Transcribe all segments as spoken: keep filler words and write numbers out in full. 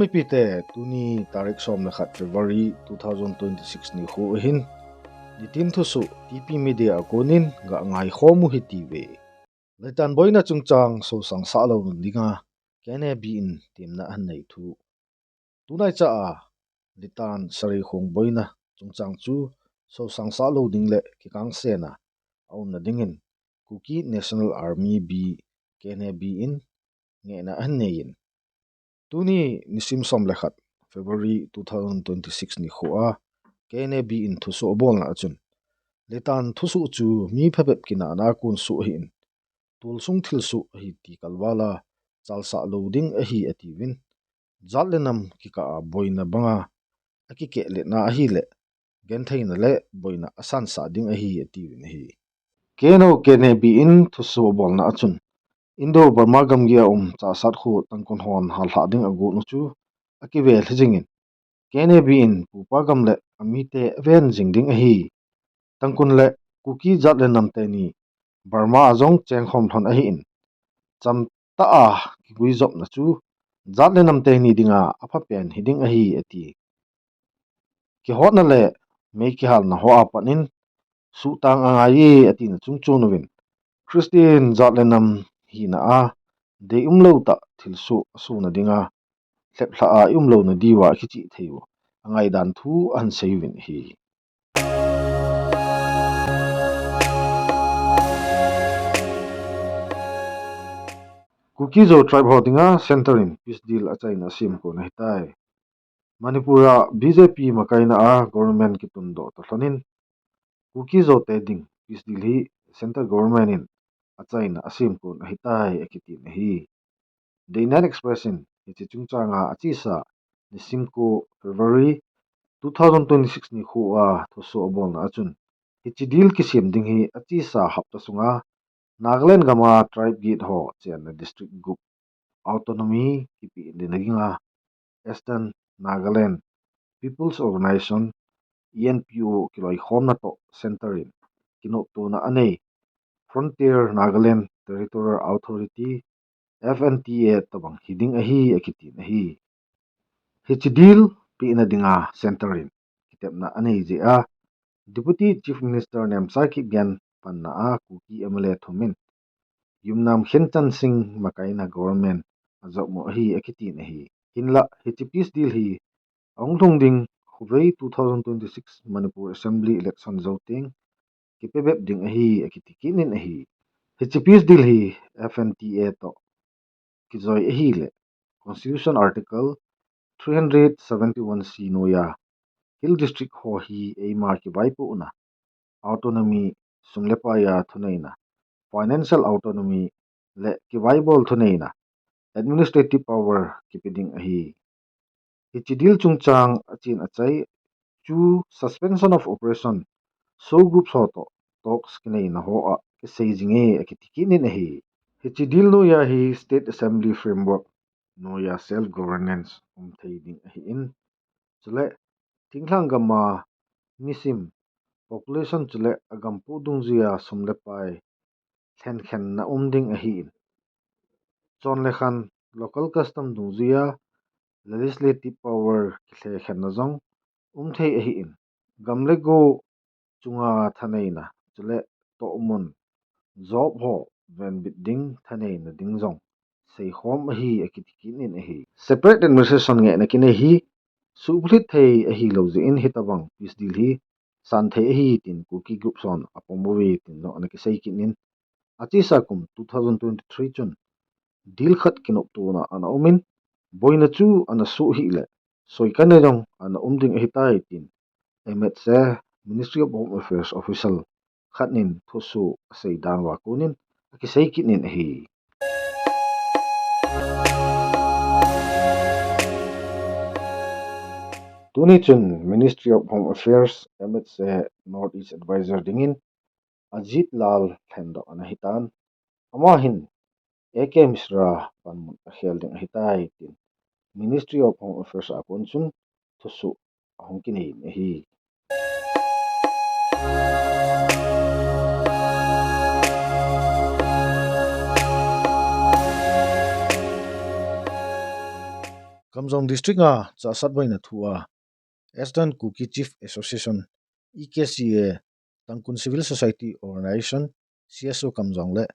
Pite, tuni tarik som le khat February two thousand twenty-six nikho ahin, nitin thusoh T P Media a konin ga ngaikhom u hitiuve. Litan boina chungchang sosang sah lou dinga K N A B in temna ahin nei thu. Tunaicha a Litan Sareikhong boina chungchang chu sosang sah lou ding le kikangsen a aumna dingin Kuki National Army B, K N A B in ngehna ahin nei in, tuni nisim som le khat February two thousand twenty-six nikho a K N A B in thusoh abolna achun, Litan thusoh chu mi phabep kinahna a kon soh ahin, tolsung thilsoh ahi ti kalval a chalsah lou ding ahi atiuvin, jat le nam kikah a boina banga akikehletna ahile gentheina le boina asansah ding ahi atiuvin ahi. Keiho K N A B in thusoh abolna achun, Indo-Burma gamgi a um Chassad kho Tangkhul hon hallhah ding agot u chu akivel hijingin, K N A B in pupa gam le amite aven jing ding ahi. Tangkhul le Kuki jat le nam teni Burma a jong chengkhom lhon ahin, chamtah a kiguijopna chu jat le nam teni dinga aphapen hiding ahi ati. Kihotna le mei kihalna ho a pat in suhtang angaiye atina chungchon uvin, Christian jat le nam hina a deium lou tah thilsoh asuna dinga lheplhah a ium louna diuva akichih thei u angaidan thu ahin sei uvin ahi. Kuki-Zo tribe ho dinga Centre in peace deal achaina asem kon ahitai. Manipur a B J P makaina a government kitundoh toh lhonin, Kuki-Zo te ding peace deal hi Centre government in achaina asem kon ahitai akitin ahi. The Indian Express in hiche chungchanga achesa nisim ko February two thousand twenty-six nikho a thusoh abolna achun, hiche deal kisem ding hi achesa hapta sunga Nagaland gam a tribe gate ho chenna district gup autonomy kipeh ding dinga Eastern Nagaland People's Organisation, E N P O kiloikhomna toh Centre in kinoptona anei Frontier Nagaland Territorial Authority, F N T A tobang hiding ahi akitin ahi. Hiche deal pehna dinga Centre in kitepna anei jeh a Deputy Chief Minister Nemcha Kipgen panna a Kuki M L A thum in Yumnam Khenchan Singh makaina government ajop u ahi akitin ahi. Hinlah hiche peace deal hi ahung lhung ding Khovei two thousand twenty-six Manipur Assembly election jou teng kipebep ding ahi akiti kit in ahi. Hiche peace deal hi F N T A toh kijoi ahile Constitution Article three hundred seventy-one C noiya Hill District ho hi eima kivaipohna, autonomy, sum le pai a thuneina, financial autonomy le kivaibol thuneina, administrative power kipe ding ahi. Hiche deal chungchang achen achai chu suspension of operation, SoO group ho toh talks kineina ho a kisei jinge akiti kit in ahi. Hiche deal noiya hi State Assembly framework noiya self governance umthei ding ahin, chule thinglhang gam a misim population chule agam poh dungjuiya sum le pai lhenkhenna um ding ahin, chon le khan local custom dungjuiya legislative power kilhekhenna jong umthei ahin, gam le go chunga thaneina chule tohmun job ho venbit ding thaneina ding jong seikhom ahi akiti kit in ahi. Separate administration ngehna kinei hi suhbulhit thei ahilou jeh in hitobang peace deal hi santhei ahi tin Kuki group hon apom uve tin jong ana kisei kit in, achesa kum two thousand twenty-three chun deal khat kinoptona ana umin, boina chu ana soh hih le soikanna jong ana um ding ahitai tin M H A, Ministry of Home Affairs official khat in thusoh asei dan uva konin akisei kit in ahi. Tuni chun Ministry of Home Affairs, M H A, North East Advisor dingin Ajit Lal Lhendoh ana hitan, ama hin A K Mishra panmun akhel ding ahitai tin Ministry of Home Affairs a kon chun thusoh ahung kinei in ahi. Kam Tong District a Chahsat boina thu a Eastern Kuki Chief Association, E K C A, Tangkhul Civil Society Organization, C S O, Kamjong le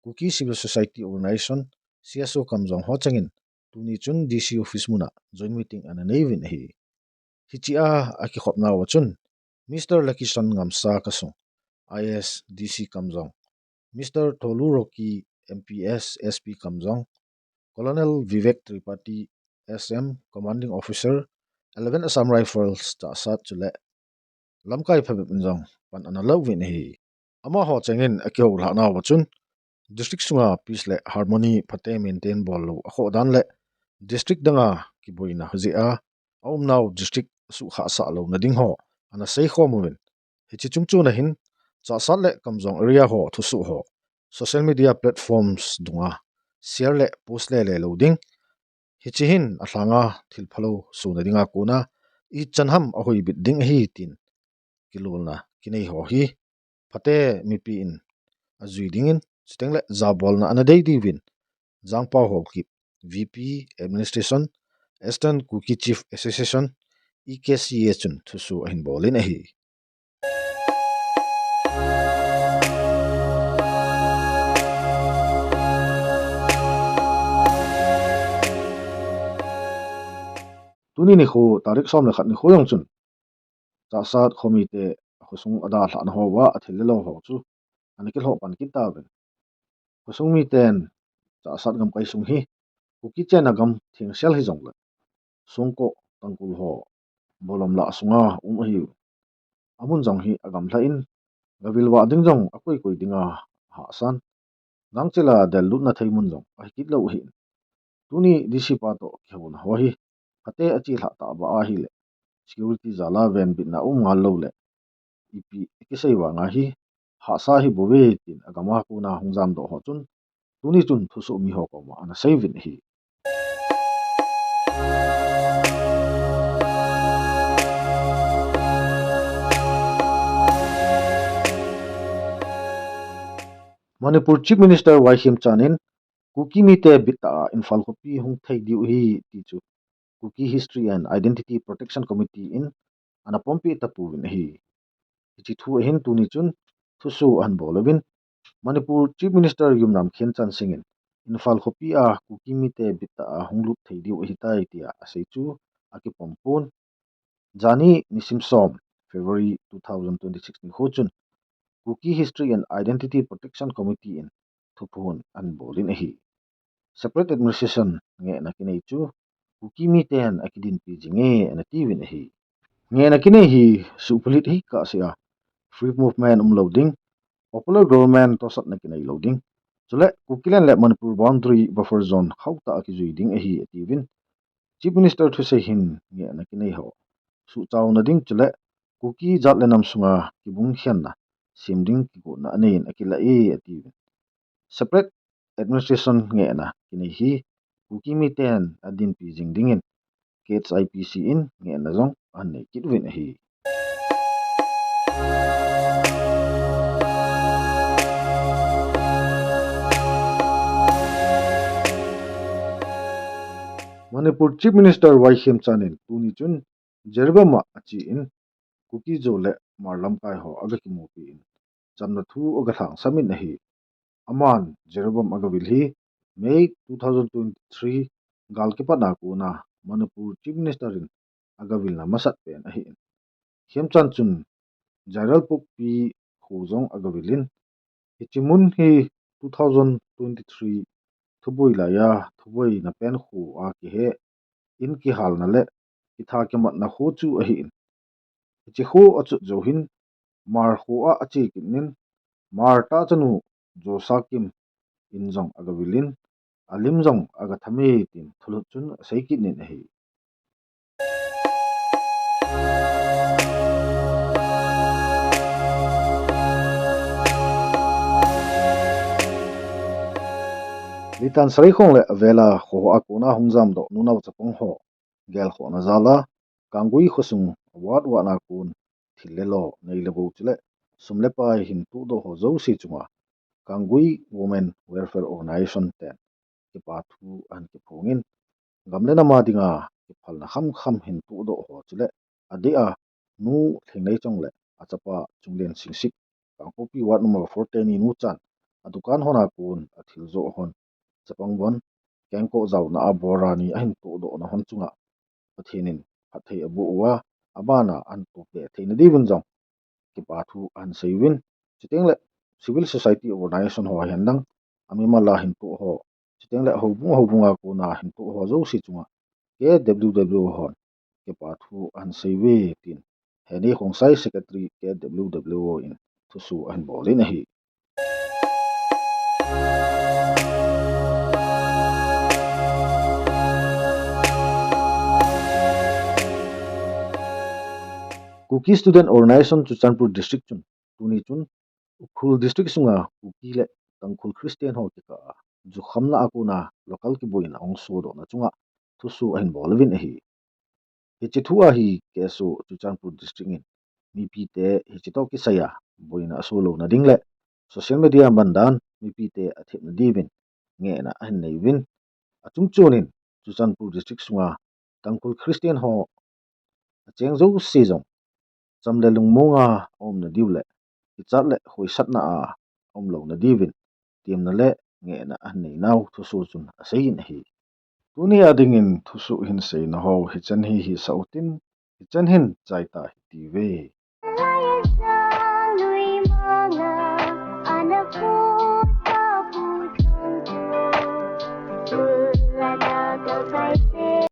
Kuki Civil Society Organization, C S O, Kamjong ho chengin tuni chun D C office muna joint meeting ana nei uvin ahi. Hichea akikhopnau a chun Mister Lucky Son Ngamsa Kasung, I A S, D C Kamjong, Mister Tholu Rocky, M P S, S P Kamjong, Colonel Vivek Tripathi, S M, Commanding Officer, Eleven Assam Rifles, Chahsat chule lamkai phabep in jong pan ana la uvin ahi. Amaho chengin akihoulhah nauva chun district sunga peace le harmony phate maintain bol lou akhoh dan le district danga kiboina jeh a aumnau district suhkhah sah louna ding ho ana seikhom uvin. Hiche chungchon a hin Chahsat le Kamjong area ho thusoh ho social media platforms dunga share le post lele lou ding. Hiche hin alhanga thil phalou sohna dinga kona ichan ham ahoibit ding ahi tin kilolna kinei ho hi phate mipi in ajui dingin, chuteng le jabolna ana dei diuvin Jangpao Haokip, V P Administration, Eastern Kuki Chief Association, E K C A chun thusoh ahin bolin ahi. Tuni nikho tarik som le khat nikho jong chun Chahsat khomite khosung adalhahna hoa athil le lo ho chu ana kilhoh pan kit tauvin. Khosung miten Chahsat gamkai sung hi Kuki chenna gam thengsel hijongle Songko Tangkhul ho bolom lah sunga um ahiu. Amun jong hi agamlha in, gavil vah ding jong akoi koi dinga hahsan. Gangchela del lutna thei mun jong ahi kit lou ahin. Tuni D C pa toh kihouna ho hi phate achelhah tah bah ahile security jal a venbitna um ngal lou le ipi kisei vanga hi hahsa hi bou ve tin agam a kona hung jamdoh ho chun tuni chun thusoh mi ho koma ana sei uvin ahi. Manipur Chief Minister Y Khemchand in Kuki mite bittah a Imphal khopi hung thei diu ahi ti chu Kuki History and Identity Protection Committee in ana pompeh tapouvin ahi. Hiche thu ahin tuni chun thusoh ahin bol uvin, Manipur Chief Minister Yumnam Khemchand Singh in Imphal khopi a Kuki mite bittah a hung lut thei diu ahitai tia asei chu akipom pon. Jani nisim som February two thousand twenty-six nikho chun Kuki History and Identity Protection Committee in thuphon ahin bolin ahi. Separate administration ngehna kinei chu Kuki miten akidinpi jinge ana tiuvin ahi. Ngehna kinei hi suhphalit hi kahsea free movement umlou ding, popular government tosatna kinei lou ding, chule Kukiland le Manipur boundary buffer zone khauhtah a kijui ding ahi atiuvin. Chief Minister thusei hin ngehna kinei ho suhchauna ding chule Kuki jat le nam sunga kibungkhenna sem ding kigotna aneiyin akilah e atiuvin. Separate administration ngehna kinei hi Kuki miten adinpi jing dingin K H I P C in ngehna jong ahin nei kit uvin ahi. Manipur Chief Minister Y Khemchand in tuni chun Jiribam a achen Kuki-Zo le Hmar lamkai ho aga kimupi in chamna thu aga lhangsamin ahi. Aman Jiribam agavil hi May two thousand twenty-three gal kipatna kona Manipur Chief Minister in agavilna masat pen ahin. Khemchand chun Jiribam pukpi kho jong agavil in, hiche mun hi two thousand twenty-three thuboi laiya thuboina pen kho a kihe in kihalna le kitha kimatna kho chu ahin. Hiche kho achot jou hin Hmar kho a ache kit in, Hmar tah chanu Josakim in jong agavil in, alim jong aga thame tin thulut chun asei kit in ahi. Litan Sareikhong le avela kho a kona hung jamdoh nunao chapang ho gelkhohna jal a Kanggui khosung awat wana kon thil le lo nei le gou chule sum le pai hin tohdoh ho jouse chunga Kanggui Women Welfare Organization ten kipa thu ahin kiphongin, gam le nam a dinga kiphalna khamkham hin tohdoh ho chule adeh a Nu Lhingleichong le achapa Chunglensing Sik, Kangpokpi Ward number four teni nuchan adukan hon a kon athil joh hon chapang von kengkoh jaona a bora ni ahin tohdohna hon chunga Pathen in phatthei aboh uva, abana ahin tohpeh theina diuvin jong kipa thu ahin seiuvin, chutengle civil society organization ho hihen lang, amimal a hin toh ho, chutengle houbung houbung a kona hin toh ho jouse chunga K W W O hon kipa thu ahin seiuve tin, Heni Khongsai, Secretary K W W O in thusoh ahin bol in ahi. Kuki Student Organisation Churachandpur District chun tuni chun Ukhrul District sunga Kuki le Tangkhul Christian ho kikah a jukhamna a kona local kiboina ahung sodohna chunga thusoh ahin bol uvin ahi. Hiche thu a hi K S O Churachandpur District in mipite hiche toh kisai a boina aso louna ding le social media man dan mipite athepna diuvin ngehna ahin neiuvin, achungchon in Churachandpur District sunga Tangkhul Christian ho acheng jouse jong cham le lungmonga aumna diu le kichat le hoisatna a aum louna diuvin temna le ngehna ahin neinau thusoh chun aseiyin ahi. Tuni a dingin thusoh hin seina ho hichan hi hisah utin, hichan hin chaita hitiuve.